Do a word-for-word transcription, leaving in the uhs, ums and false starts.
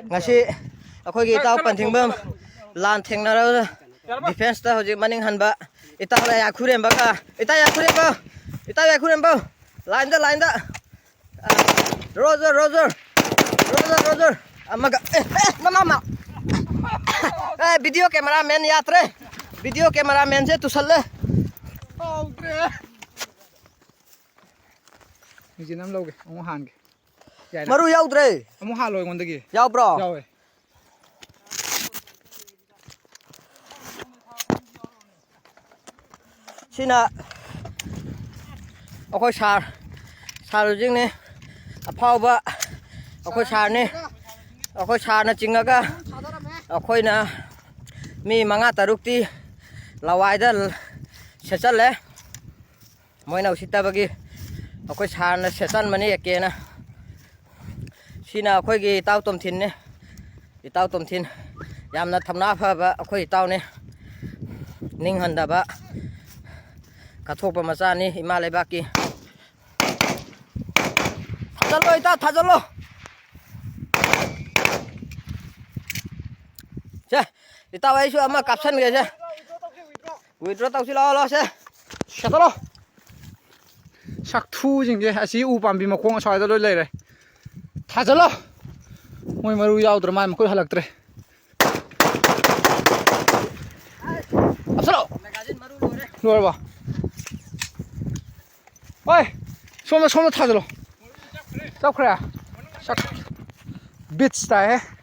ꯉꯁꯤ ꯑꯩꯈꯣꯏꯒꯤ ꯏꯇꯥꯎ ꯄꯟꯊꯤꯡꯕꯝ ꯂꯥꯟ ꯊꯦꯡꯅꯔꯕ ꯗꯤꯐꯦꯟꯁꯇ ꯍꯧꯖꯤꯛ ꯃꯅꯤꯡ ꯍꯟꯕ ꯏꯇꯥꯎ ꯌꯥꯏꯈꯨꯔꯦꯝꯕꯒ, ꯏꯇꯥꯎ ꯌꯥꯏꯈꯨꯔꯦꯝꯕ, ꯏꯇꯥꯎ ꯌꯥꯏꯈꯨꯔꯦꯝꯕ, ꯂꯥꯏꯟꯗ, ꯂꯥꯏꯟꯗ꯫ Roger, Roger, Roger, Roger. ꯑꯃꯒ, ꯑꯦ, ꯑꯦ, ꯃꯃꯥ, ꯃꯃꯥ꯫ ꯑꯦ, ꯚꯤꯗꯤꯑꯣ ꯀꯦꯃꯦꯔꯥꯃꯦꯟ ꯌꯥꯗ꯭ꯔꯦ꯫ ꯚꯤꯗꯤꯑꯣ ꯀꯦꯃꯦꯔꯥꯃꯦꯟꯁꯦ ꯇꯨꯁꯜꯂꯦ꯫ ꯃꯦꯆꯤꯟ ꯑꯃ ꯂꯧꯒꯦ, ꯑꯃꯨꯛ ꯍꯥꯟꯒꯦ꯫ ꯌꯥꯏꯅ? ꯃꯔꯨ ꯌꯥꯎꯗ꯭ꯔꯦ꯫ ꯑꯃꯨꯛ ꯍꯥꯜꯂꯣ ꯑꯩꯉꯣꯟꯗꯒꯤ꯫ ꯌꯥꯎꯕ꯭ꯔꯣ? ꯌꯥꯎꯋꯦ꯫ ꯁꯤꯅ ꯑꯩꯈꯣꯏ ꯁꯥꯔ, ꯁꯥꯔ ꯍꯧꯖꯤꯛꯅꯤ ꯑꯐꯥꯎꯕ ꯑꯩꯈꯣꯏ ꯁꯥꯔꯅꯤ꯫ ꯑꯩꯈꯣꯏ ꯁꯥꯔꯅ ꯆꯤꯡꯉꯒ ꯑꯩꯈꯣꯏꯅ ꯃꯤ ꯃꯉꯥ ꯇꯔꯨꯛꯇꯤ ꯂꯋꯥꯏꯗ ꯁꯦꯠꯆꯜꯂꯦ꯫ ꯃꯣꯏꯅ ꯎꯁꯤꯠꯇꯕꯒꯤ ꯑꯩꯈꯣꯏ ꯁꯥꯔꯅ ꯁꯦꯠꯆꯟꯕꯅꯤ ꯑꯦ ꯀꯦꯅ꯫ ꯁꯤꯅ ꯑꯩꯈꯣꯏꯒꯤ ꯏꯇꯥꯎ ꯇꯣꯝꯊꯤꯟꯅꯤ꯫ ꯏꯇꯥꯎ ꯇꯣꯝꯊꯤꯟ ꯌꯥꯝꯅ ꯊꯧꯅꯥ ꯐꯕ ꯑꯩꯈꯣꯏ ꯏꯇꯥꯎꯅꯤ꯫ ꯅꯤꯡꯍꯟꯗꯕ ꯀꯠꯊꯣꯛꯄ ꯃꯆꯥꯅꯤ ꯏꯃꯥ ꯂꯩꯕꯥꯛꯀꯤ꯫ ꯊꯥꯖꯜꯂꯣ ꯏꯇꯥꯎ, ꯊꯥꯖꯜꯂꯣ꯫ ꯁꯦ, ꯏꯇꯥꯎ ꯑꯩꯁꯨ ꯑꯃ ꯀꯥꯞꯁꯟꯒꯦꯁꯦ꯫ ꯋꯤꯗ꯭ꯔꯣ ꯇꯧꯁꯤ, ꯂꯥꯛꯑꯣ, ꯂꯥꯛꯑꯣ, ꯁꯦ꯫ ꯁꯦꯠꯇꯠꯂꯣ꯫ ꯁꯛꯊꯨꯁꯤꯡꯁꯦ ꯑꯁꯤ ꯎ ꯄꯥꯝꯕꯤ ꯃꯈꯣꯡ ꯑꯁ꯭ꯋꯥꯏꯗ ꯂꯣꯏ ꯂꯩꯔꯦ꯫ ꯊꯥꯖꯜꯂꯣ꯫ ꯃꯣꯏ ꯃꯔꯨ ꯌꯥꯎꯗ꯭ꯔ ꯃꯥꯜꯂꯦ, ꯃꯈꯨꯠ ꯍꯜꯂꯛꯇ꯭ꯔꯦ꯫ ꯀꯥꯞꯁꯜꯂꯣ꯫ ꯂꯣꯏꯔꯕꯣ? ꯍꯣꯏ, ꯁꯣꯝꯗ, ꯁꯣꯝꯗ ꯊꯥꯖꯜꯂꯣ꯫ ꯆꯠꯈ꯭ꯔꯦ? ꯆꯠ-, ꯕꯤꯠꯁ ꯇꯥꯏꯍꯦ꯫